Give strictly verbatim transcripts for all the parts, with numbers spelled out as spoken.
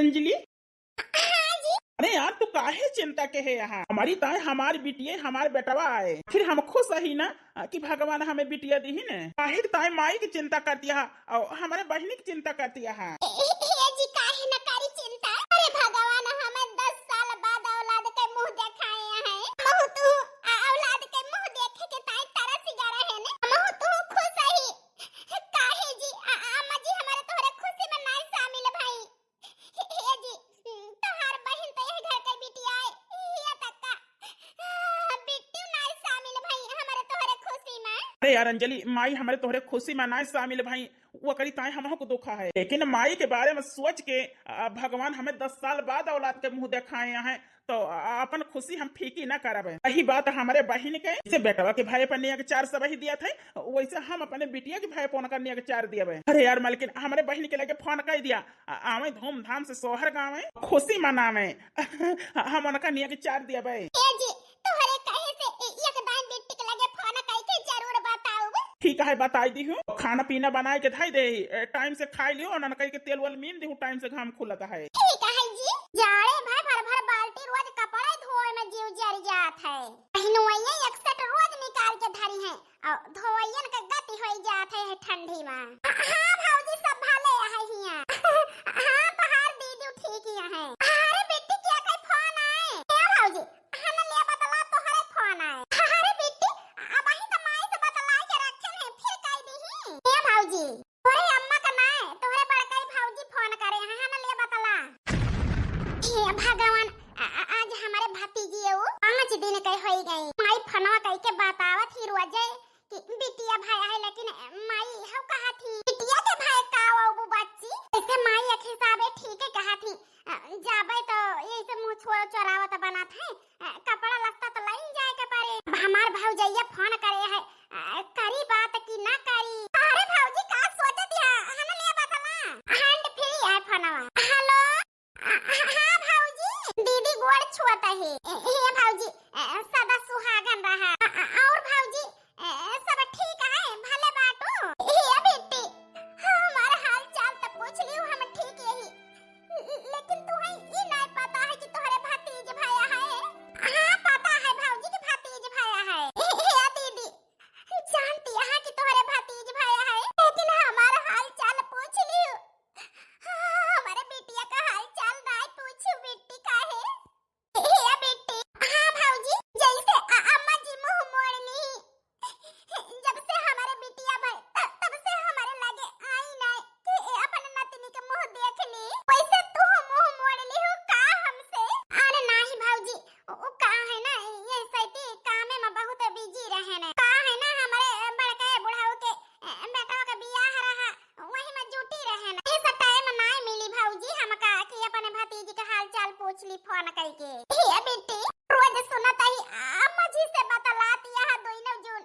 अंजलि। हाँ जी। अरे यार, तू काहे चिंता के है यहाँ? हमरी ताई हमार बिटिया, हमार बेटवा आए, फिर हम खुश ही ना कि भगवान हमें बिटिया दिहिन। काहे के ताई माई की चिंता करतिया है और हमरे बहिनी की चिंता करतिया है। ए, ए, ए जी, काहे न करी चिंता? अरे भगवान, हमें दस साल बाद औलाद के मुँह देखाए हैं। महू तू, आ, औलाद के मुँह देखे के ताई तरस गया रहे ने। महू तू खुश ही। काहे जी, आ, आ, अम्मा जी, हमारे तोहरे खुशी में नाई शामिल भाई। ए जी, तोहार बहिन तो यह घर के बिटिया है, ये तक का, आ, बिट्टू नाई शामिल भाई हमारे तोहरे खुशी में। अरे यार अंजलि, माई हमारे तोहरे खुशी में नाई शामिल भाई, वो करी ताई हमहू को दुखा है, लेकिन माई के बारे में सोच के, आ, भगवान हमें दस साल बाद औलाद के मुँह देखाए हैं, तो, आ, अपन खुशी हम फीकी ना करब। यही बात हमारे बहिन के, जैसे बेटवा के भाई पर नेग चार सबही दिया थे, वैसे हम अपने बिटिया के भाई फोन कर नेग चार दिया बे। अरे यार मालकिन, हमारे बहिन के लगे फोन कर दिया, आ, आवे धूमधाम से सोहर गावे, खुशी मनावे। हम उनका नेग चार दिया बे। ए जी, तोहरे कहे से ए-, एक दाई बिट्टी के लगे फोन करके जरूर बताओ बे। ठीक है, बताई दी हूँ। खाना पीना बनाए के धाई दे, ए, टाइम से खाई लियो, ननकई के तेल वेल मीन दी हूँ, टाइम से घाम खुलत है। ठीक है जी। जाड़े भाई भर भर बाल्टी रोज कपड़ा धोए में जीव जर जात है। पहनुआइया एक सेट रोज निकाल के धरी है और धोइयन के गति होई जात है ठंडी में। हाँ भौजी, सब भले है हियाँ। हाँ, तोहार दीदी ठीक ही है। अरे बिट्टी, क्या कई फोन आए? ए भौजी, हाँ न लिया बतला, तोहरे फोन आए। अरे बिट्टी, अब ही तो माई से बतला के रखन है, फिर कई दीही। ए भौजी, तोहरे अम्मा का ना है, तोहरे बड़कई भौजी फोन करे हैं, है ना, ले बतला। हे भगवान, आ-, आ-, आज हमारे भतीजी ये वो पाँच दिन के होई गई। माई फोनवा कई के बतावत ही रोजे कि बिटिया भाई है, लेकिन माई हो कहा थी, बिटिया के भाई का वो वो बच्ची? ऐसे माई एक हिसाबे ठीक है कहा थी, अ, जाबे तो यही से मुँह छोड़ चोरावत बनत है। अ, कपड़ा लत्ता तो लाइन जाए के पड़े। अब हमार भौजैया फोन करे है, अ, करी बात की ना करी। अरे भौजी, का सोचत है? हमें ले बतला। Hand free है फोनवा। Hello। अ, अ, हाँ भौजी, दीदी गोड़ छुअत है। ए, ए भौजी, अ, सदा सुहागन रहा। अ, अ, और भौजी, ए, सब ठीक है, भले बाटू? ए बिट्टी, हमार हाल चाल तो पूछ लियो, हम ठीक यही। लेकिन तुहैं ई नाय पता है कि तोहरे भतीज भया है? हाँ, पता है भौजी कि भतीज भया है। ए दीदी, जानती है कि तोहरे भतीज भया है, लेकिन हमार हाल चाल पूछ लियो। हाँ, हमारे बिटिया का हाल चाल नाय पूछू बिट्टी, काहे? ए बिट्टी। हाँ भौजी, जैसे अ-, अम्मा जी मुँह मोड़ ली, जब से हमारे बिटिया भय, तब, तब से हमारे लगे आई नाय कि ए अपन नतनी के मुँह देख ली, वैसे तू मुँह मोड़ ली हो का हमसे? अरे नाही भौजी, उ, उ का है ना, ये सैती कामे में बहुत busy रहे ना। का है ना, हमारे बड़का बुढ़ाऊ के, ए, बेटवा के बियाह रहा, वही में जुटी रहे ना। इस time नाय मिली भौजी हमका कि अपने भतीजी के हाल चाल पूछ ली फोन करके। हे बिट्टी, रोज सुनत ही अम्मा जी से बतलात यह दोनों जून।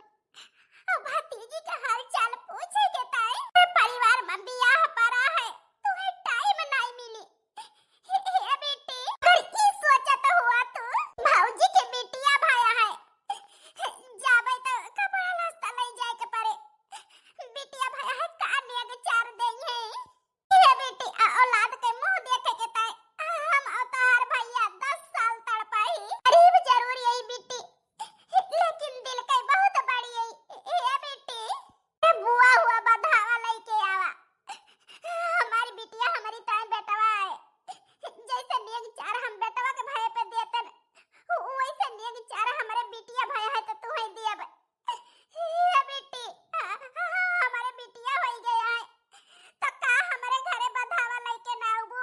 अब भतीजी के हाल चाल पूछे के ताई परिवार में बियाह पड़ा है, तुहे time नाय मिली। हे, हे बिट्टी, अगर ई सोचत हुआ तू, भौजी के बिटिया भया है, जाबे तो कपड़ा लत्ता ले जाए के पड़े। बिटिया भया है, का नेग चार देई है। हे बिट्टी, आ औलाद के मुँह देखे के ताई हम और तोहार भैया दस साल तड़पाई। गरीब जरूर यही बिट्टी, लेकिन दिल के बहुत बड़ी है। हे बिट्टी, ए बुआ हुआ बधावा लइके आवा। हमारी बिटिया हमारी ताई बेटवा है। जैसे नेग चार हम बेटवा के भय पे देतन, वैसे नेग चार हमारे बिटिया भय है तो तुहैं दियब। ए बिट्टी, हमारे बिटिया होई गया है, तो का हमारे घरे बधावा लइके ना आबू?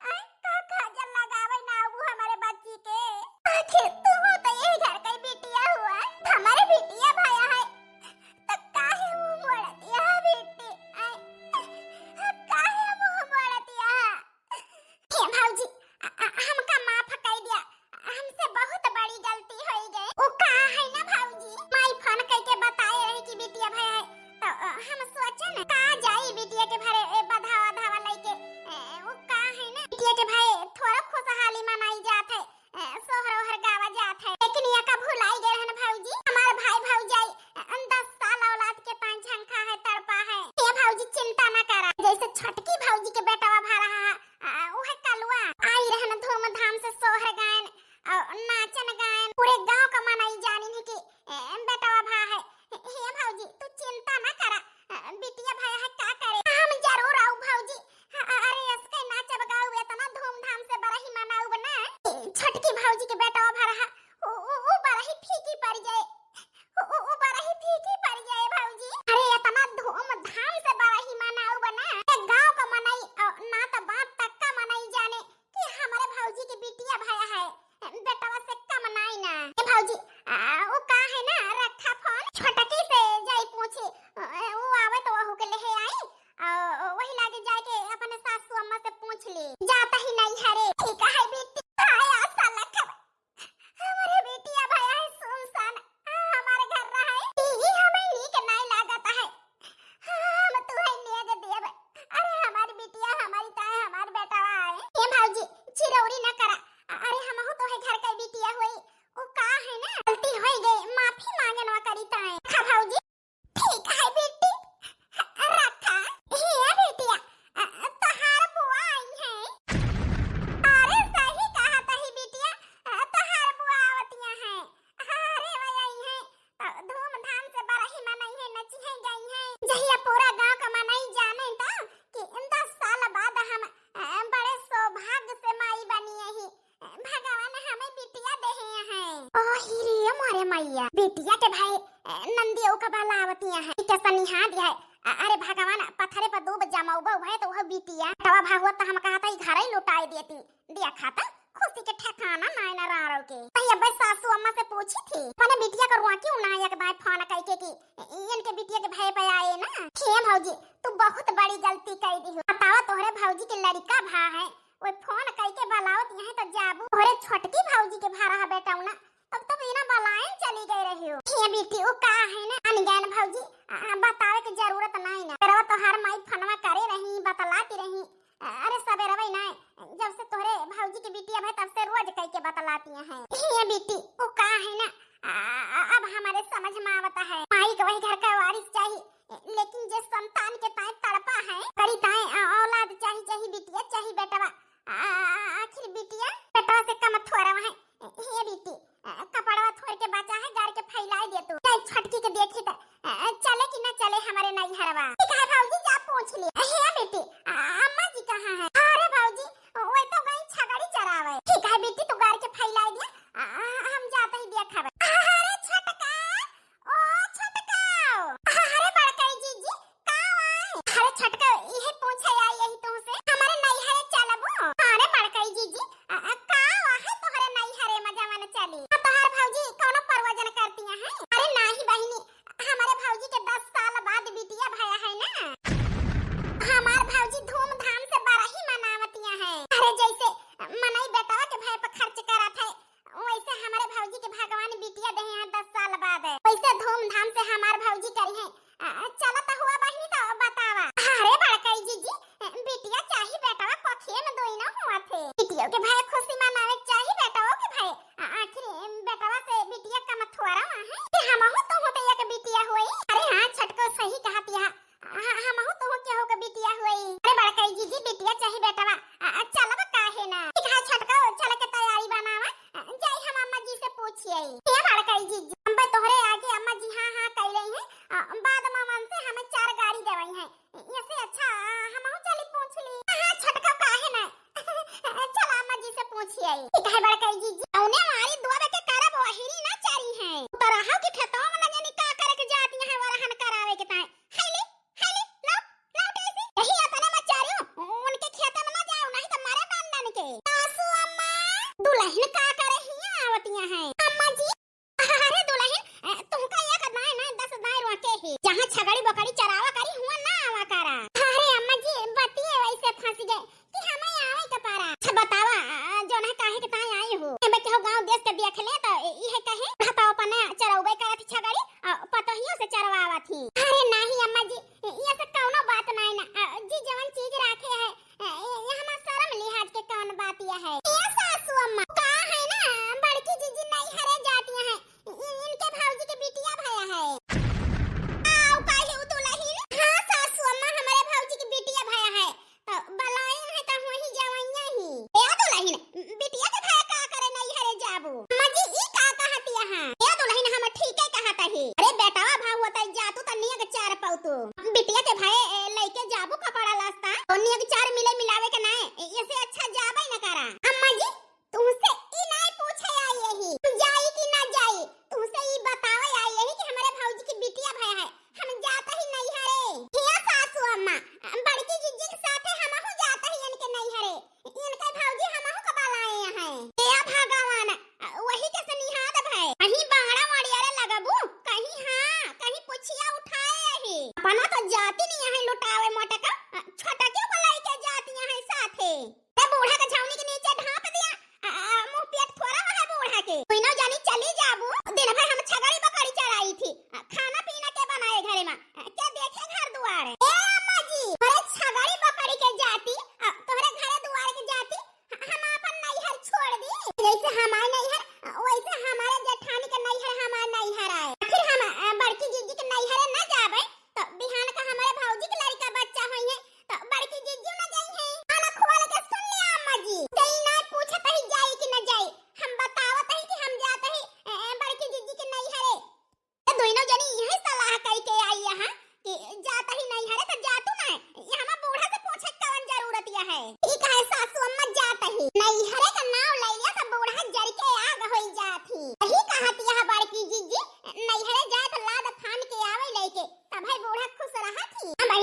आय, का काजल लगावे ना आबू हमारे बच्ची के? आखिर तू तो यही घर के बिटिया हुआ, हमारे बिटिया भया है, तो काहे मुँह मोड़तिया बिट्टी? आय, काहे मुँह मोड़तिया? हे भौजी, अ, अ, हमका माफ कर दिया, हमसे बहुत बड़ी गलती होई गई। उ का है ना भौजी, माई फोन करके बताए रहे कि बिटिया भया है, तो, अ, हम सोचन का जाई बिटिया के भरे, ए, बधावा धावा लइके। ए, उ का है ना, बिटिया के भरे थोड़ा खुशहाली मनाई जात है, ए, सोहर ओहर गावा जात है, लेकिन ये का भुलाई गए रहन भौजी, हमार भाई भौजाई, अ, दस साल औलाद के ताई झंखा है, तड़पा है। ये भौजी चिंता ना करा, जैसे छोटकी भौजी के बेटवा भा रहा है, आ, उहे कलुआ, ओके लेहे आई, अ, वही लागे जाके अपने सासू अम्मा से पूछ ली। जाता ही नैहरे। ठीक है बेटी, आया साला खबर। हमरे बिटिया भया है सुनसान, आ, हमार घर रहा है, ई, ई हमें नीक नाई लागत है। हम तुहे नेग देब। अरे हमार बिटिया, हमारी ताए, हमार बेटवा है। ए भौजी, चिरौरी न करा। अरे हमहू तोहे घर के बिटिया होई। ओ का है ना, गलती होई गई, माफी मांगन वा करी ताए। खा भौजी। ठीक है बेटी, रखा। हे बिटिया, अ, तोहार बुआ आई है। अरे सही कहा तही बिटिया, अ, तोहार बुआ आवतिया है। अरे वही आई है, तो धूमधाम से बरही मनई है, नची है, गई है। जहिया पूरा गांव का मनई जाने तो कि इन दस साल बाद हम, अ, बड़े सौभाग्य से माई बनी यही। भगवान हमें बिटिया देहे हैं। ओ हिरे मोरे मैया, बिटिया के भाई, ए, नंदियो का बलावतिया है। के सनिहा दिया है। अ-, अरे भगवान, पत्थरे पर दूब जमौबो है तो वह बिटिया। तवा भागवत तो हम कहता ही घर ही लुटाई देती। दिया खाता, खुशी के ठिकाना नाय ना रारो के। तही अब्बे सासू अम्मा से पूछी थी, अपने बिटिया को रुआ क्यों ना एक बार फोन करके कि इनके बिटिया के भाई पे आए ना। हे भौजी, तू बहुत बड़ी गलती कर दी हो। बतावा तोहरे भौजी के लड़का भा है, ओए फोन कइके बलावत यहीं तो जाबू। तोहरे छोटकी भौजी के भा रहा बेटौना, तब तो बिना बलाए चली गई रही हो। हे बेटी, उ का है ना, अनजान भौजी, आ, बतावे के जरूरत नहीं ना। तेरा तोहार माई फोनवा करे रही, बतलाती रही। अरे सबेरवे ना, जब से तोहरे भौजी के बिटिया भई तब से रोज कइके बतलाती हैं। हे बेटी, उ का है ना, आ, आ, अब हमारे समझ में आवता है। माई के वही घर का वारिस चाहिए, लेकिन जे संतान के ताए तड़पा है, करी ताए औलाद चाही, चाही बिटिया, चाही बेटवा। आ, आखिर बिटिया, बेटवा से कम थोरवा है। हे बेटी, आ, कपड़वा थोर के बचा है, गार के फैलाए दे तू। चाहे छोटकी के देखी त, आ, चले कि न चले हमारे नैहरवा। ठीक है भौजी, जा पूछ ले। हे बेटी, आ, अम्मा जी कहाँ है? अरे भौजी, वो तो गई छगड़ी चरावे। ठीक है बेटी, तू गार के फैलाए दिया, आ, हम जाते ही देखा। अरे छोटका, ओ छोटका। अरे बड़काई जीजी, का आए? अरे छोटका, इहे पूछे आई यही तुमसे। हमारे नैहरे चलबो? अरे बड़काई जीजी, अ, अ, का आए तोहरे नैहरे में जवन चली? आ, तोहर भौजी कौनो प्रवचन करती हैं? अरे नाही बहिनी, हमारे भौजी के दस साल बाद बिटिया भया है ना। हमार भौजी धूमधाम से बरही मनावतिया है। अरे जैसे मनई बेटवा के भय पर खर्च करत है, वैसे हमारे भौजी के भगवान बिटिया देहे हैं दस साल बाद। वैसे धूमधाम से हमार भौजी करी है। आ, चलत हुआ बहिनी तो बतावा। अरे बड़काई जीजी, बिटिया चाही बेटवा कोखिए में दोई ना हुआ थे। बिटियों के भाई खुशी मनावे चाही बेटवों के भाई। आ, आखिर बेटवा से बिटिया कम थोड़ा है कि हमहू तो होते एक बिटिया होई। अरे हाँ छोटको सही कहत या। आ, हमहू तो केहू के बिटिया होई। अरे बड़काई जीजी, बिटिया चाही बेटवा। आ, आ, चलब काहे ना? ठीक है छोटको, चल के तैयारी बनावा। आ, जाई हम अम्मा जी से पूछिए। हे बड़काई जीजी, हम बा तोहरे आगे अम्मा जी हाँ हाँ कह रही हैं। आ, बाद में मन से हमें चार गाड़ी देवई हैं। ऐसे अच्छा, आ, हमहू चली पूछ ली। हाँ, हाँ, छोटको काहे ना? चल अम्मा जी से पूछिए। ठीक है बड़काई जीजी, औने वाली दुआ के करब वही ना चारी हैं। तो रहो कि खेतवा में न जानी का करे के जाती हैं, वरहन करावे के ताए। हाय ले, हाय ले, लौट, लौट ऐसे। यही अपने में चारियो, उनके खेत में ना जाओ, नहीं तो मारे बांधन के। सासू अम्मा, दुल्हन का करे हियां आवतियां हैं? अम्मा जी, अरे दुल्हन, अ, तुमका एक दाएं ना, दस दाएं रोके ही। जहाँ छगड़ी बोकड़ी चरावा करी, हुआ ना आवा करा। अरे अम्मा जी, बतिये वैसे फंस गए कि हमें आवे के पारा। अच्छा बतावा, अ, जो ना काहे के ताई आई हो? एमे केहू गाँव देश के देख ले तो इ-, इहे कहे, "बताओ अपने चरौबे करत छगड़ी, अ, पतोहियों से चरवावत ही।" अरे नाही अम्मा जी, ये सब कौनो बात नाई ना। अ, जी जवन चीज राखे है, अ, ये, ये हमार शर्म लिहाज के कौन बात यह है? ये सासू अम्मा, का है ना, बड़की जीजी नैहरे जाती हैं, इ-, इनके भौजी के बिटिया भया है। आओ काहे उ दुल्हन? हाँ सासू अम्मा, हमारे भौजी के बिटिया भया है। तो बलाई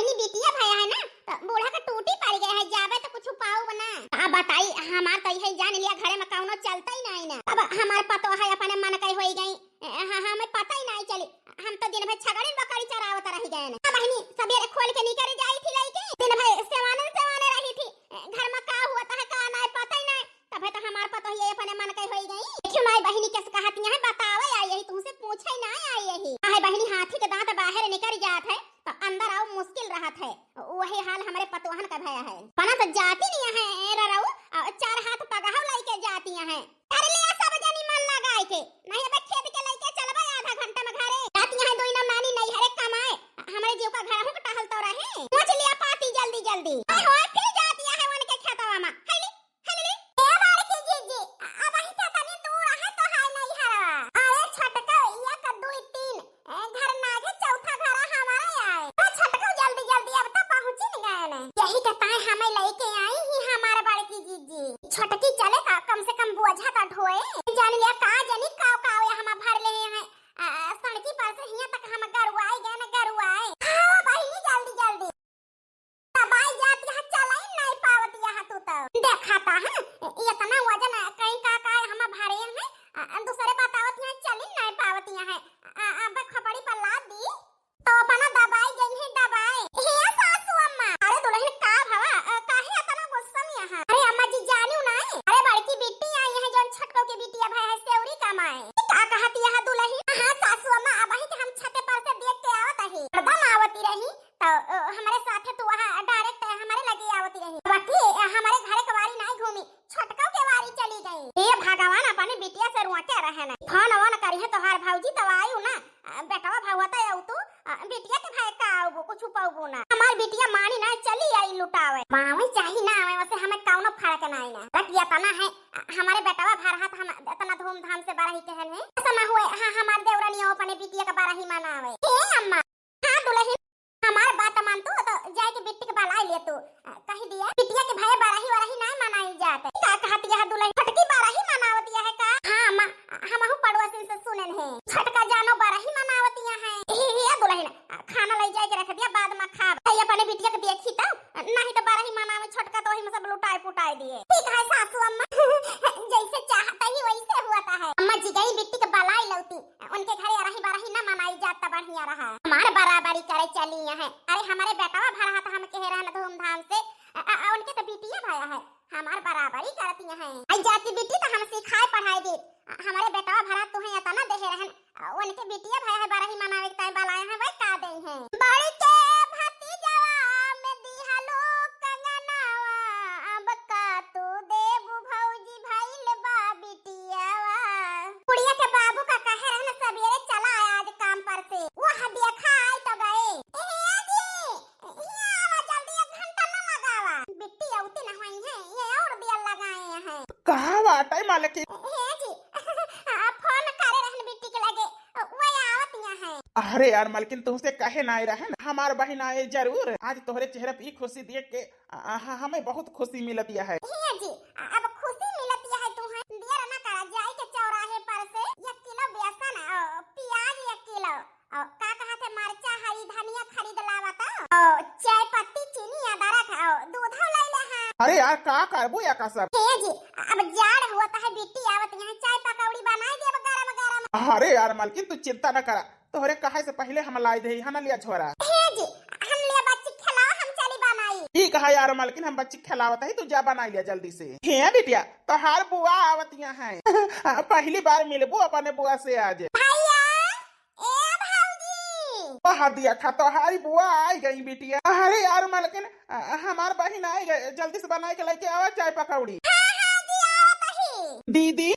अपनी बिटिया भया है ना, तो बूढ़ा का टूटी पड़ गया है, जाबे तो कुछ पाउब ना। अब बताई, हमार तो यही जान लिया, घरे में कौनो चलता ही नहीं ना। अब हमार पतो है अपने मन कई होई गई, ए, ह-, हमें पता ही नहीं चली। हम तो दिन भर छगड़िन बकरी चरावत रह गए ना। अब बहिनी सबेरे खोल के निकल जाई थी लइके, दिन भर सेवानन सेवाने रही थी। ए, घर में का हुआ था, का नहीं, पता ही नहीं। तबे तो हमार पतोहिया अपने मन के होई गई। देखियो माई बहिनी कैसे कहती हैं, बतावे आई यही, तुमसे पूछे ना आई यही। आहे बहिनी, हाथी के दांत बाहर निकल जात है तो अंदर आओ मुश्किल रहत है। वही हाल हमरे पतोहन का भया है। पना तो जाती नहीं है ए ररऊ, और चार हाथ पगहौ लइके जाती हैं। कर लिया सब जनी मन लगाए के, नहीं अबे खेत के लइके चलबे आधा घंटा में घरे। जाती हैं दोनों नानी नैहरे कमाए, हमरे जीव का घर हो टहल तो रहे। पहुंच लिया पाती जल्दी जल्दी। ओए होए, फिर जाती है उनके खेतवा में। है ली, ए बड़की जीजी, अबही तो तनी दूर है तोहार नैहरवा। अरे छोटका, एक, दुई, तीन, ए, घर नागे चौथा घर हमारा आए। ओ छोटका, जल्दी, जल्दी, अब तो पहुँची न गए ने। यही के ताई हमें लइके आई ही हमार बड़की जीजी। छोटकी चले का, कम से कम बोझा तो ढोए। जान लिया का जनी काव काव यहाँ भर ले हैं। आ, सड़की पर से हियाँ तक हम गरुआए गए न, गरुआए। हाँ बहिनी, जल्दी, जल्ली। दबाई जात यहाँ चलाई नहीं पावत यहाँ तू तो। देखा था, हाँ? इतना वजन कहीं का का हम भरे हैं, आ, दूसरे बतावत यहाँ चली नहीं पावत यहाँ। आ, अब खोपड़ी पर लाद दी, तो अपना दबाई गई है, दबाए। हे सासू अम्मा, अरे दुलहिन का भवा, आ, काहे इतना गुस्सा में यहाँ? अरे अम्मा जी जानू नहीं, अरे बड़की बिट्टी आई है, जौन छोटको के बिटिया भया है, सेवरी कमाए। का कहत यहाँ दुलहिन? हाँ सासू अम्मा, अबही के हम छते पर से देख के आवत ही, हरदम आवती रही। तो, अ, हमरे साथे तू वहाँ direct हमरे लगे आवती रही। बाकी, अ, हमरे घरे कवारी नाई घूमी, छोटका के वारी चली गई। हे भगवान, अपने बिटिया से रुआ के रहे ना। फोन वोन करी है तोहार भौजी, तब आयु ना। अ, बेटवा भौवता है तू, अ, बिटिया के भाई का आउबू, कुछ पाउबू ना। हमार बिटिया मानी ना, चली आई लुटावे। मावे चाही ना आवे, वैसे हमें कौनो फर्क नाई ना। बस ये तना है, अ, हमारे बेटवा भर हाथ हम इतना धूमधाम से बरही कहन है। ऐसा ना हुए, हाँ, हमार देवरनिया अपने बिटिया का बरही मनावे। हे अम्मा, हाँ दुलहिन, हमार बात मान तू, तो जाए के बिट्टी के बलाई ले तू। अ, कही दिया, बिटिया के भाई बरही वरही नाई मनाई जात। का कहत यह दुलहिन, छोटकी बरही मनावत यह है का? हाँ अम्मा, हमहू पड़ोसिन से सुनेन है। छोटका जानो बरही मनावत यह है। हे, हे दुलहिन, अ, खाना ले जाए के रख दिया, बाद में खाब। ये अपने बिटिया के देखी तो, नहीं तो बरही मनावे छोटका तो वही में सब लुटाए पुटाए दिए। ठीक है सासू अम्मा, जैसे चाहता ही वैसे हुआ था है। अम्मा जी गई बिट्टी के बलाई लौती। उनके घरे अरही बरही न मनाई जात त बढ़िया रहा। हमार बराबरी करे चली है। अरे हमारे बेटवा भरा त हम कहे रहन धूमधाम से। अ, अ, अ, उनके तो बिटिया भया है। हमार बराबरी करती है। आई जाती बिट्टी तो हम सिखाए पढ़ाई दी। अ, हमारे बेटवा भरा तुहे इतना देहे रहन। अ, उनके बिटिया भया है बरही मनावे के ताई बलाए हैं, वही का दे हैं। बड़ी के भतीजवा में दिहलो कंगनवा, अब का तू देबू भौजी भइल बा बिटियावा। कुड़िया के बाबू का कहे रहन सबेरे चला आए आज काम पर से। वह देखा आए तो गए। ए जी, हियाँ आवा जल्दी, एक घंटा न लगावा। बिट्टी औती न होई है, ये और दिया लगाए हैं। कहाँ बाटे मलकिन? ए जी, फोन करे रहन बिट्टी के लगे, वो आवत यहाँ है। अरे यार मलकिन, तुमसे कहे ना आए रहन, हमार बहिन आए जरूर। आज तोहरे चेहरा पे ई खुशी देख के आ, आ, हमें बहुत खुशी मिलत यह है। हे जी, अब खुशी मिलत यह है तुहें। देर न करा, जाई के चौराहे पर से एक किलो बेसन, और प्याज एक किलो, और का कहत है, मरचा, हरी धनिया खरीद लावा तो, और चाय पत्ती, चीनी, अदरक, और दूधो ले ले हाँ। अरे यार, का करबू या का सब? हे जी, अब जाड़ हुआ तो है, बिट्टी आवत यहाँ, चाय पकौड़ी बनाई देब गरम गरम। अरे यार मलकिन, तू चिंता न करा, तोहरे कहे से पहिले हम लाई देही, है ना लिया छोरा। हे जी, हम ले बच्ची खिलाओ, हम चली बनाई। ठीक है यार मलकिन, हम बच्ची खिलावत है, तू जा बनाई लिया जल्दी से। हे बिटिया, तोहार बुआ आवतिया है। पहली बार मिलबू अपने बुआ से आज। भैया, ए भौजी। कह दिया था, तोहारी बुआ आई गई बिटिया। अरे यार मलकिन, हमार बहिन आई गई, जल्दी से बनाई के लेके आवा चाय पकौड़ी। हाँ, हाँ जी, आवत ही। दीदी,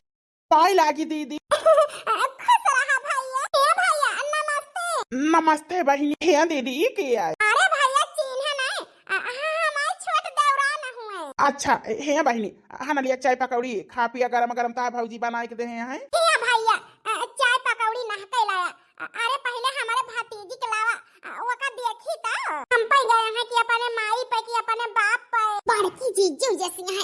पाई लागी दीदी। खुश रहा भैया। हे भैया, नमस्ते। नमस्ते बहिनी। हे दीदी, ई के आए? अरे भैया, चिन्हे नहीं। अ, हाँ, हमार छोट देवरान हुए। अच्छा, हे बहिनी, हन लिया चाय पकौड़ी, खा पिया गरम गरम ता भौजी बनाए के देहे हैं। हे भैया, अ, चाय पकौड़ी नहके लाया। अ, अरे पहिले हमारे भतीजी के लावा, अ, ओका देखी तो। हम पे गए हैं कि अपने माई पे कि अपने बाप पे। बड़की जीजू जैसी है,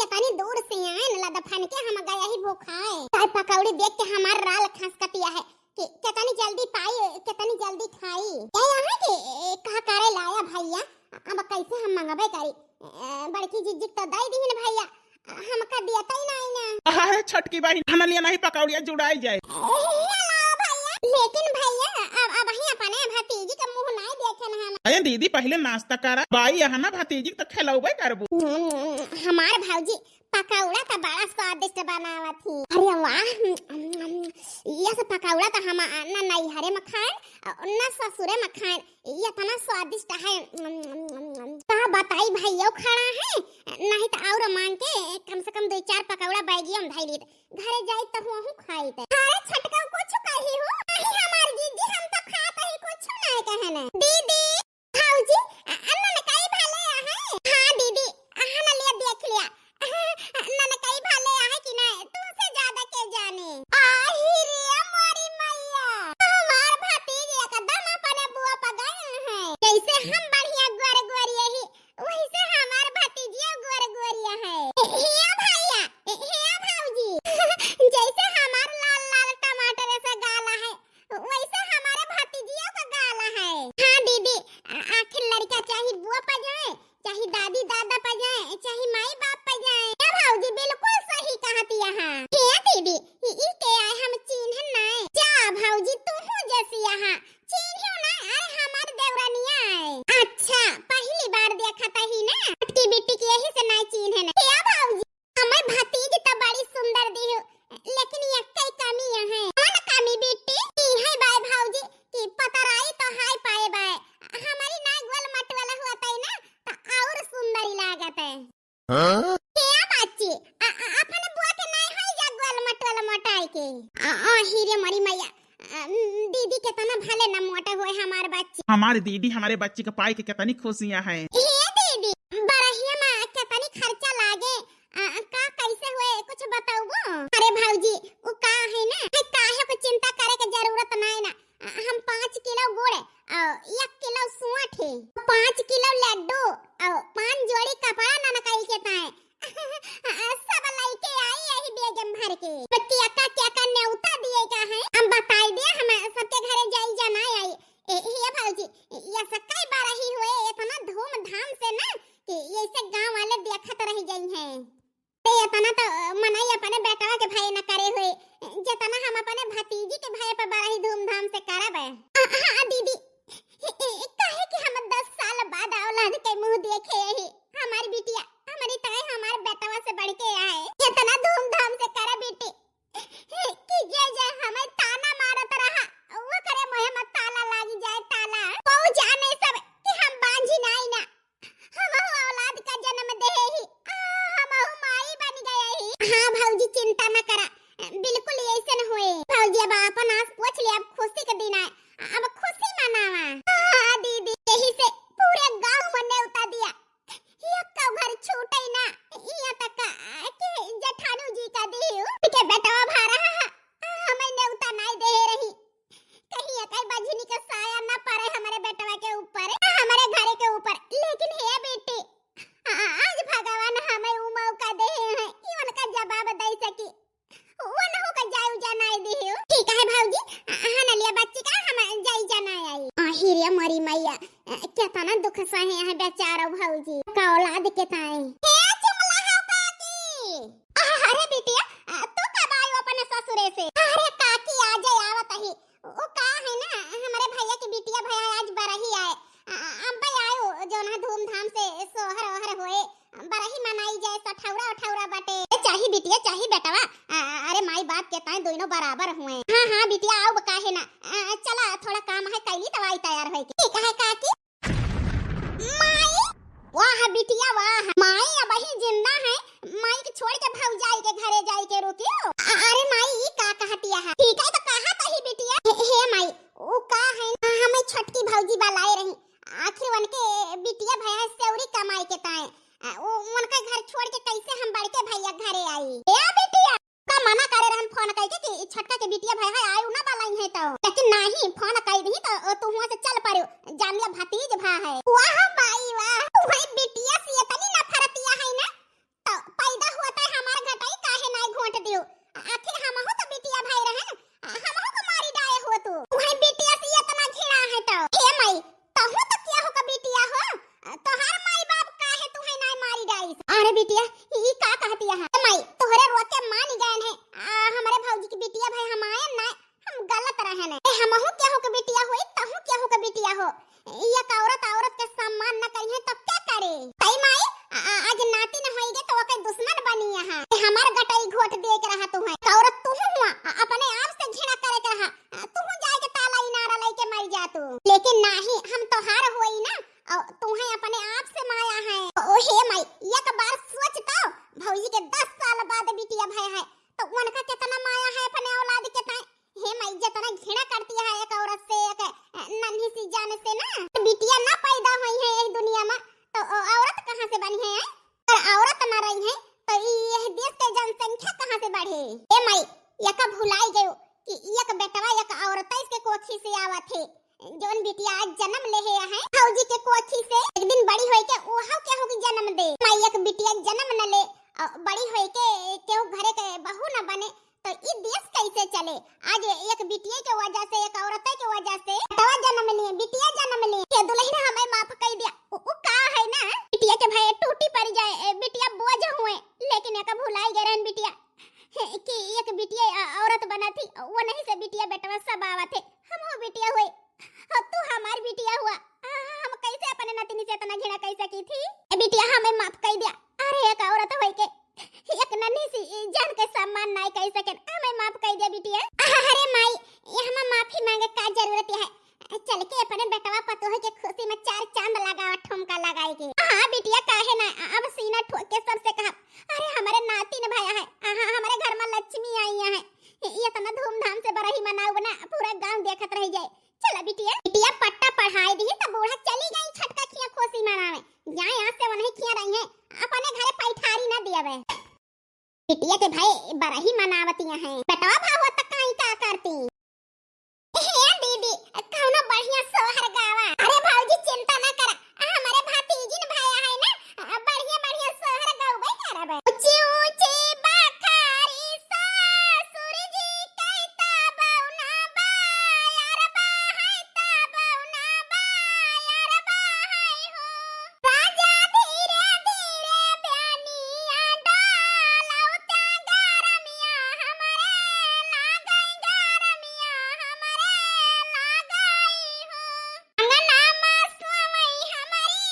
ये तनी दूर से आए न, लदफन के हम गए ही भूखाए। चाय पकौड़ी देख के हमार राल खसकतिया है कि कितनी जल्दी पाई, कितनी जल्दी खाई। क्या यहाँ के, ए, का करे लाया भाई? या, अब कैसे हम मंगबे करी? ए, बड़की जिज्जी तो दई दीहिन भैया, हमका दियतई नाई ना। अरे छोटकी बहिन, खाना लिया नहीं पकौड़िया जुड़ाई जाए। ए, लाओ भैया। लेकिन भैया, अब, अबहीं अपने भतीजी के मुँह नाई देखे ना हम। अरे दीदी, पहिले नाश्ता करा। बाई यहाँ ना भतीजी के तो खिलौबे करबू। हम्म, हमार भौजी पकौड़ा तो बड़ा स्वादिष्ट बनावत ही। अरे वाह, हम्म, हम्म, हम्म। ये सब पकौड़ा तो हम ना नैहरे में खाएन, ना ससुरे में खाएन। ये इतना स्वादिष्ट है। हम्म, हम्म, हम्म, हम्म। का बताई भैया खड़ा है, नहीं तो और मांग के कम से कम दो चार पकौड़ा बैगिया में धई लीत। घरे जाई तो वहू खाई थे। अरे छोटका कुछ कही हो? नहीं हमार जीजी, हम तो खात ही कुछ नहीं कहने। दीदी, भौजी, अ, अ, ननकई भले आहे? हाँ दीदी, अहाँ न लिया देख लिया। ननकई भले आहे कि नहीं, तुमसे ज्यादा के जाने। आही रे मोरी मैया, हमार भतीज एकदम अपने बुआ पर गए हैं। जैसे हम बढ़िया गोर गोर यही, वैसे हमार भतीजिया गोर गोरिया है। हे भैया, हे भौजी, जैसे हमार लाल लाल टमाटर ऐसा गाला है, वैसे हमारे भतीजिया का गाला है। हाँ दीदी, आ-, आखिर लड़का चाहे बुआ पा जाए, चाहे दादी दादा पा जाए, चाहे माई बाप पा जाए। ए भौजी, बिल्कुल सही कहत यहाँ। हे दीदी, ई, ई के आए हम चीन्हन नाय। जा भौजी, तू हूँ जैसी यहाँ। चीन्हियो ना, अरे हमार देवरानिया है। अच्छा, पहली बार देखत ही ना। छोटकी बिट्टी के यही से नाय चीन्हन। हे भौजी, हमार भतीज तो बड़ी सुंदर दिहु, लेकिन यक्कै कमी है। कौन कमी बिट्टी? ई है बाय भौजी कि पतराई तो हाय पाए बाय, हमारी ना गोल मटोल होतई ना तो और सुंदरी लागत है। हाँ? क्या बच्ची, अ-, अ-, अपने बुआ के नाई है जा गोल मटोल मोटाई के? अ-, अ, ही रे मोरी मैया, अ, दीदी केतना भले ना मोटे होए हमार बच्ची। हमार दीदी हमारे बच्ची के पाई के केतनी खुशियाँ है। हे दीदी, बरहिया में केतनी खर्चा लागे, आ, का कैसे हुए कुछ बताउबो? अरे भौजी, उ का है ना, है काहे को चिंता करे के जरूरत नाय ना। आ, हम पाँच किलो गुड़, आ, एक किलो सोंठ, पाँच किलो लड्डू, आ, पाँच जोड़ी कपड़ा ननकई के ताए। सब लइके आई यही बेगम भर के। बच्ची अक्का के अक्का नेउता दिए का है, हम बताई दे, हम सबके घरे जाई जनाई आई। ए, हे भौजी, या सक्काई बरही हुए इतना धूमधाम से ना कि ऐसे गाँव वाले देखत रह गई हैं। ते इतना तो मनई अपने बेटवा के भय न करे हुए, जितना हम अपने भतीजी के भय पर बड़ा ही धूमधाम से करब। आ, हाँ दीदी, ए, ए, काहे कि हम दस साल बाद औलाद के मुँह देखे ही। हमारी बिटिया, हमारी ताई, हमार बेटवा से बढ़ के आए। इतना धूमधाम से करे बेटी कि जे जे हमें ताना मारत रहा, वो करे मुँह में ताला लागी जाए ताला। वो जाने सब कि हम बांझी नाई ना। हमहू औलाद का जन्म देहे ही, आ, हमहू माई बन गए ही। हाँ भौजी, चिंता न करा, बिल्कुल ऐसे न होए। भौजी, अब आपन आँख पोछ ले, अब खुशी के दिन आए, अब खुशी मनावा। हाँ दीदी, यही से पूरे गाँव में नेउता दिया, यक्को घर छूटे ना। यहाँ तक कि जेठानू जी का दिहु के बेटवा भा रहा, हमें नेउता नाई दे रही। कहीं एकर बझनी के साया ना पड़े हमरे बेटवा के ऊपर, हमरे घरे के ऊपर। लेकिन हे बेटी, आ-, आज भगवान हमें उ मौका दे हैं कि उनका जवाब दे सकी। उनहु का जाए उजा नाई दिहु। ठीक है भौजी, अहाँ न लिया बच्ची का, हम जाई जनाई आई। आही रे मोरी मैया, केतना दुख सहे हैं बेचारो भौजी का औलाद के ताई। हे चुमला हो काकी। अरे बिटिया, तू कब आयो अपने ससुरे से? अरे काकी, आजे आवत ही। ओ का है ना, हमरे भैया की बिटिया भैया आज बरही आए। अ-, अ-, अम्बे आयो, जौन है धूमधाम से सोहर ओहर होए, बरही मनाई जाए, सठौरा उठौरा बटे। ए, चाही बिटिया, चाही बेटवा। अ-, अ-, अरे माई बाप के ताई दोनों बराबर हुए। हाँ, हाँ बिटिया, आओ काहे ना। अ, चला, थोड़ा काम है, कैली तवाई तैयार होए के। ठीक है काकी। माई, वाह बिटिया वाह, माई अबही जिंदा है, माई के छोड़ के भौजाई के घरे जाई के रुकियो। अ-, अरे माई, ई का कहतिया है? ठीक है तो कहा तही बिटिया। हे, हे माई, उ का है ना, हमें छोटकी भौजी बलाए रही, आखिर उनके बिटिया भैया सेवरी कमाए के ताए, अ, उ, उनका घर छोड़ के कैसे हम बड़के भैया घरे आई? ए बिटिया, का मना करे रहन फोन कइके कि ई छोटका के बिटिया भय है, आयु ना बलाई है तो। लेकिन नाही, फोन कइ दी तो तू हुआ से चल पड़ो, जान लिया भतीज भा है। वाह बाई वाह, तुम्हारी बिटिया से इतनी नफरतिया है ना, तो पैदा होता है हमार गटाई काहे नाई घोंट दियो? आखिर हमहू तो बिटिया भाई रहे ना, हमहू को मारी डाए हो तू। तुम्हारी बिटिया से इतना घिना है तो। हे माई, तहू तो क्या हो का बिटिया हो? अरे बिटिया, ई का कहतिया है? ए माई, तोहरे रोके मान गए हैं। आ, हमरे भौजी के बिटिया भाई हम आयन ना, हम गलत रहन। ए, हमहू केहू के बिटिया होई, तहू केहू के बिटिया हो। एक औरत औरत के सम्मान न करिहे तो क्या करे? तई माई, आ, आ, आज नाती न होइगे तो ओके दुश्मन बनी यहाँ। ए, हमार गटई घोट दे के रहा तू है। एक औरत तू हुआ, आ, अपने आप से घृणा करे के रहा। आ, तू जाए के ताला इनारा लेके मर जा तू। लेकिन नाही, हम तोहार होई ना, और तू है अपने आप से माया है। ओ हे माई, एक बार सोच तो, भौजी के दस साल बाद बिटिया भय है, तो उनका कितना माया है अपने औलाद के ताई। हे माई, जितना घृणा करती है एक औरत से, एक, अ, नन्ही सी जान से ना, तो बिटिया ना पैदा हुई है यही दुनिया में, तो औ-, औरत कहाँ से बनी है, हैं? अगर औरत ना रही है, तो ई, यह देश के जनसंख्या कहाँ से बढ़े? हे माई, यका भुलाई गयो कि एक बेटवा एक औरत के कोखी से आवत है। जौन बिटिया आज जन्म लेहे है भौजी के कोखी से, एक दिन बड़ी होई के ओहो केहू के जन्म दे। माई, एक बिटिया जन्म न ले, अ, बड़ी होई के केहू घरे के बहू न बने, तो ई देश कैसे चले? आज एक बिटिया के वजह से, एक औरत के वजह से बेटवा जन्म लिए, बिटिया जन्म लिए। ये दुल्हन हमें माफ कर दिया। उ, उ का है ना, बिटिया के भय टूटी पड़ जाए, ए, बिटिया बोझ हुए, लेकिन एक भुलाई गए रहन बिटिया कि एक बिटिया अ-, औरत बना थी, वो नहीं से बिटिया बेटवा सब आवत है। हम हो बिटिया हुए, हो तू हमार बिटिया हुआ, आ, हम कैसे अपने नतिनी से इतना घृणा कर सकी थी? ए बिटिया, हमें माफ कर दिया। अरे, एक औरत होई के एक नन्ही सी जान के सम्मान नाई कर सकेन, हमें माफ कर दिया बिटिया। अरे माई, ये हमें माफी मांगे का जरूरत है? चल के अपने बेटवा पतोह के खुशी में चार चांद लगावा, ठुमका लगाई के। हाँ बिटिया, काहे ना, अब सीना ठोक के सबसे कहा, अरे हमारे नातिन भया है, हाँ, हमारे घर में लक्ष्मी आई है, ये इतना धूमधाम से बरही मनाऊ ना, पूरा गांव देखत रह जाए। चला बिटिया, बिटिया पट्टा पढ़ाई दी तो बूढ़ा चली गई छटका खिया खुशी मनावे, या यहाँ से वहीं खिया रही है, अपने घरे पैठारी ना दियावे। बिटिया के भाई बरही मनावतिया हैं। बेटवा भाव तक काई का करती? हे दीदी, कौनो बढ़िया सोहर गावा। अरे भौजी, चिंता ना करा, हमारे भतीजिन भया है ना, बढ़िया बढ़िया सोहर गौबे करबे। ऊंची ऊंची बखारी सासुर जी कैता बौना बायर बहाई ता बौना बायर बहाई हो। राजा धीरे धीरे प्यानिया डालौ त्या गरमिया हमरे लागई, गरमिया हमरे लागई हो। अंगना मा स्वामी हमरी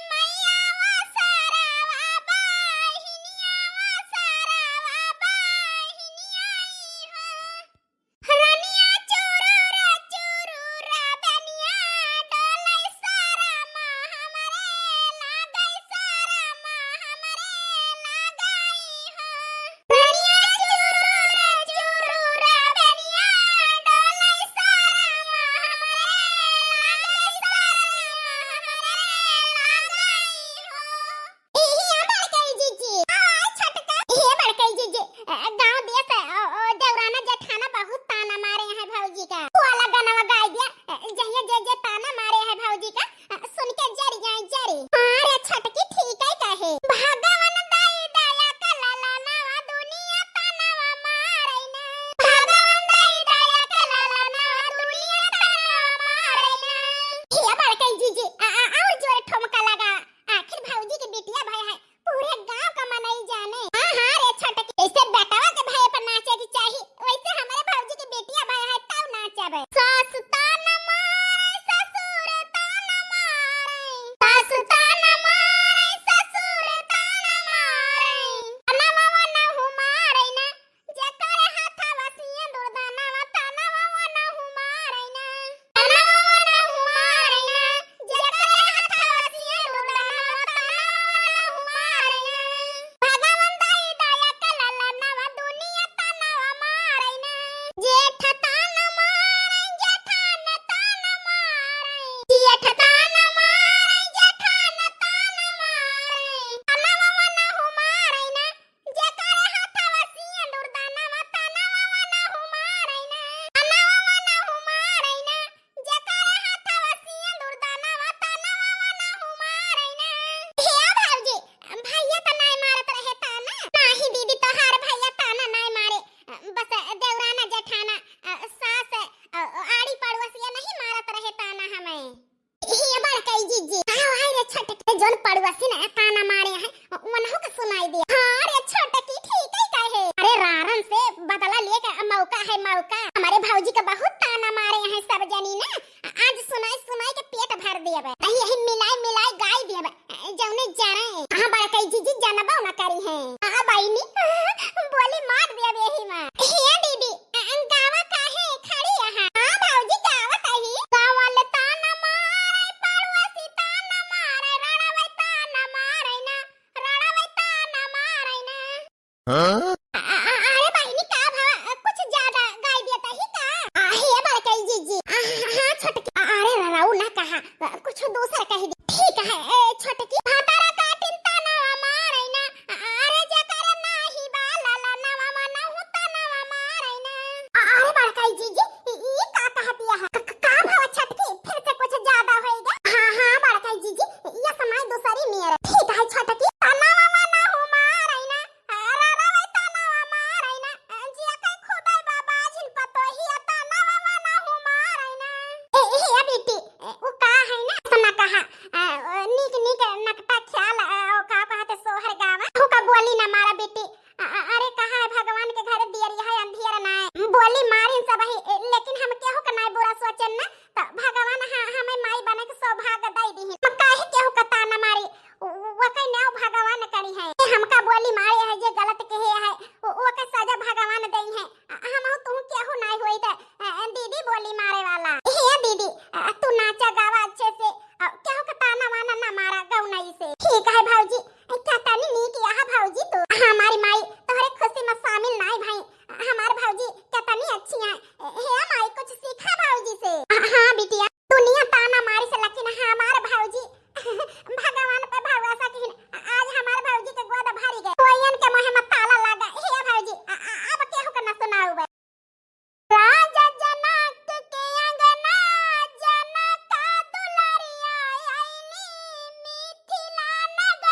मैया वा सारावा बाहिनिया वा सारावा बाहिनिया आई हो। रनिया चुरुरा चुरुरा बनिया डोलै सारा मा हमरे लागै सारा मा हमरे लागै हो। रनिया चुरुरा चुरुरा बनिया डोलै सारा मा हमरे लागै सारा मा हमरे लागै हो। ए, हिया बड़कई जीजी। आ, छोटका। हे बड़कई जीजी, अ, गाँव देस, अ, ओ, देवराना जेठाना बहुत ताना मारे हैं भौजी का। वो वाला गाना गाई दिया, अ, जहिया जे जे ताना मारे हैं भौजी का, अ, सुन के जरी जाए जरी। हाँ रे छोटकी, ठीक है कहे। भगवान दाई दया का लाला नवा दुनिया तानावा मारे ना। भगवान दाई दया का लाला नवा दुनिया तानावा मारे ना। हे बड़कई जीजी, आ, आ, और जोर ठुमका लगा। आखिर भौजी के बिटिया भय है, पूरे गांव का मनई जाने। हाँ, हाँ रे छोटकी, जैसे बेटवा के भय पर नाचे के चाही, वैसे हमरे भौजी के बिटिया भय है, तब नाचबे। सास तान मारे, ससुर तान मारे, सास तान मारे, ससुर तान मारे, अनवा नहु मारे ना, जेकर हाथवा सिंदूर दानवा तनवा नहु मारै ना। तनवा नहु मारै ना। जेकर हाथवा सिंदूर दानवा तनवा नहु मारै ना। भगवान दाई दया का ललनवा दुनिया तनवा मारै ना। जेठ तान मारै, जेठान तान मारै। जेठ तान मारै, जेठान तान मारै। तनवा नहु मारै ना। जेकर हाथवा सिंदूर दानवा तनवा नहु मारै ना। तनवा नहु मारै ना। जेकर हाथवा सिंदूर दानवा तनवा नहु मारै ना। हे भौजी, भैया त नाय मारत रहे ताना। नाही दीदी, तोहार भैया ताना नाय मारे। बस देवराना जेठाना, अ, सास, अ, आड़ी पड़ोसिया नहीं मारत रहे ताना हमें। हे बड़कई जीजी, आओ, आई रे छोटकी, जौन पड़ोसी ना ताना मारे हैं, उनहु के सुन बहिनी, बोली मार दिया बेही माँ। हे दीदी, अ, गावा काहे खड़ी यहाँ? हाँ भौजी, गावत ही। गाँव वाले ताना मारे, पड़ोसी ताना मारे, रड़ावे ताना मारे ना, रड़ावे ताना मारे ना। हाँ? अ, अ, अ, अरे बहिनी, का भवा, कुछ ज्यादा गाई दिया तही का? आ, हे बड़काई जीजी। आ, हाँ, छोटकी। आ, अरे रड़ाऊ ना कहा, अ, कुछ दूसर कही दे। ठीक है, ए, छोटकी। भातारा काटिन ताना मारे ना, अरे जेकर नाही बा ललनवा मनहु तनवा मारे ना। अ-, अरे बड़काई जीजी, ई, ई का कहतिया है? क-, क-, का भवा छोटकी? फिर से कुछ ज्यादा होइगा? हाँ, हाँ, बड़काई जीजी, ये समय दूसरी मेर। ठीक है छोटकी, तनवा मनहु मारे ना, अरे रवे तनवा मारे ना, जिया के खुदाई बाबा झिन पतोहिया तनवा मनहु मारे ना। ए, ए, ए बेटी, ए, वो का है ना, ऐसा ना कहा, आ, ओ, नीक नीक नकटा ख्याल, आ, ओ, का कहते सोहर गावा, तू का बोली ना मारा बेटी। आ, आ, अरे कहा है भगवान के घर दियरी है अंधियर ना है। बोली मारिन सब ही, ए, लेकिन हम केहू के नाई बुरा सोचन ना, तो भगवान ह-, हमें माई बने के सौभाग्य दई दिहिन। हम काहे केहू के ताना मारी, उ-, उ-, वके नाव भगवान करी है। ये हमका बोली मारे है, जे गलत कहे है, उ-, वके सजा भगवान दई है। आ, हम तू केहू नाई होई तो, आ, दीदी बोली मारे वाला। हे दीदी, आ, तू नाचा गावा अच्छे से, आ, केहू के ताना वाना ना मारा गौनाई से। ठीक है भौजी, क्या तनी नीक यहाँ भौजी तू। हमारी माई तोहरे खुशी में शामिल नाई भाई। हमार भौजी क्या तनी अच्छी है। हे माई कुछ सीखा भौजी से। हाँ बिटिया, दुनिया ताना मारी से लेकिन हमार भौजी भगवान पे भरोसा किहिन। आज हमार भौजी के गोद भरी गए। कोयन के मुँह में ताला लगा। हे भौजी, आ, आ, अब केहू के न सुनाऊ बे। राजा जनक के अंगना, जनक दुलरिया आईली मिथिला नगर।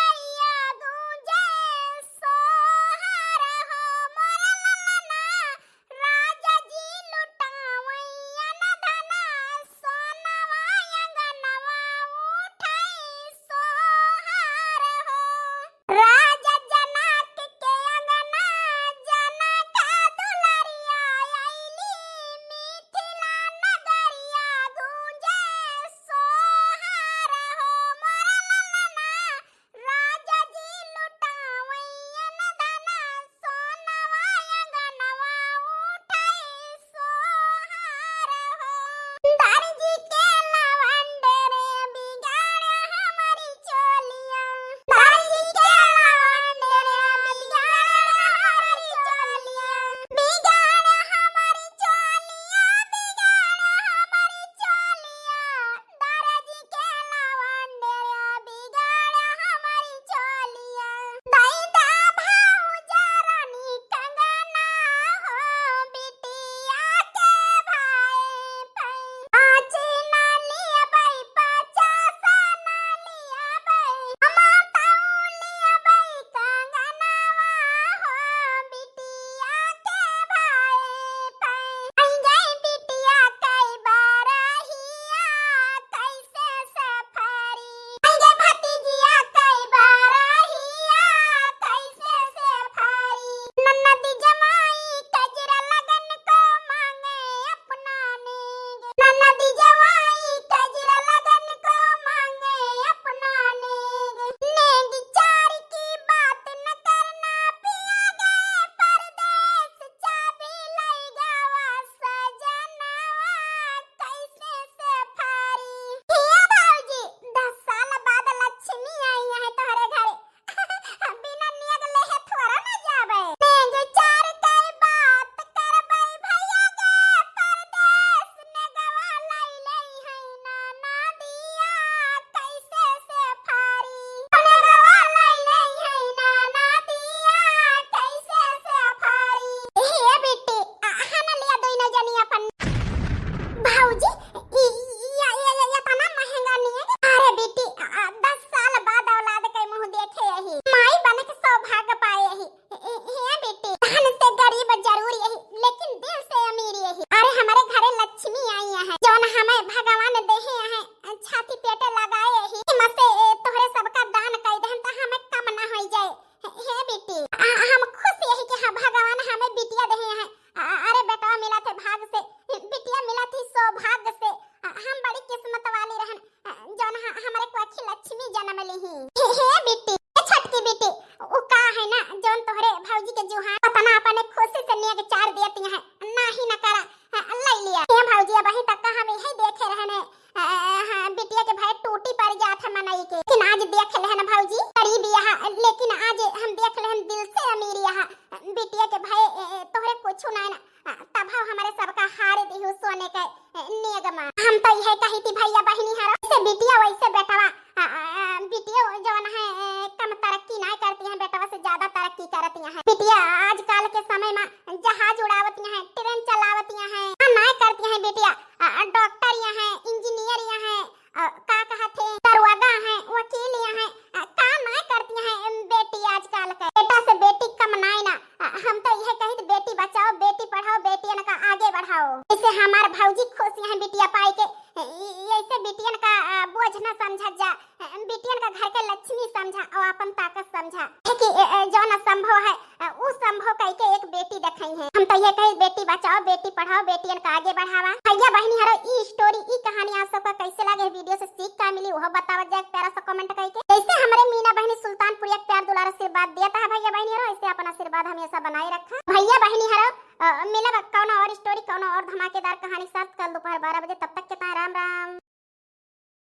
जहाज उड़ावतिया हैं, ट्रेन चलावतिया हैं, का नाय करतिया हैं बेटिया, अ, अ, डॉक्टर या हैं, इंजीनियर या हैं, अ, का कहत हैं, दरोगा हैं, वकील या हैं, अ, का नाय करतिया हैं, अम, बेटी आजकल के। बेटा से बेटी कम नाय ना, अ, हम तो यह कहित बेटी बचाओ, बेटी पढ़ाओ, बेटियन का आगे बढ़ाओ। इसे हमार भौजी खुश या हैं बिटिया पाई के, अ, इ-, इ-, ऐसे बिटियन का, अ, बोझ न समझत जा। बिटियन का घर के लक्ष्मी समझा और अपन ताकत समझा। है कि, ए, ए, जौन असंभव है, अ, उ संभव कई के एक बेटी देखई है। हम तो ये कही, बेटी बचाओ, बेटी पढ़ाओ, बेटियन का आगे बढ़ावा। भैया बहनी हरो, ई story, ई कहानी आप सबका कैसे लगे, video से सीख का मिली, वो बतावत जाए प्यारा सा comment कई के। जैसे हमरे मीना बहनी सुल्तानपुरिया के प्यार दुलार आशीर्वाद दिया था भैया बहनी हरो, ऐसे अपन आशीर्वाद हमेशा बनाए रखा। भैया बहनी हरो, अ, मिलब कौनो और story, कौनो और धमाकेदार कहानी के साथ कल दोपहर बारह बजे। तब तक के ताईं राम राम।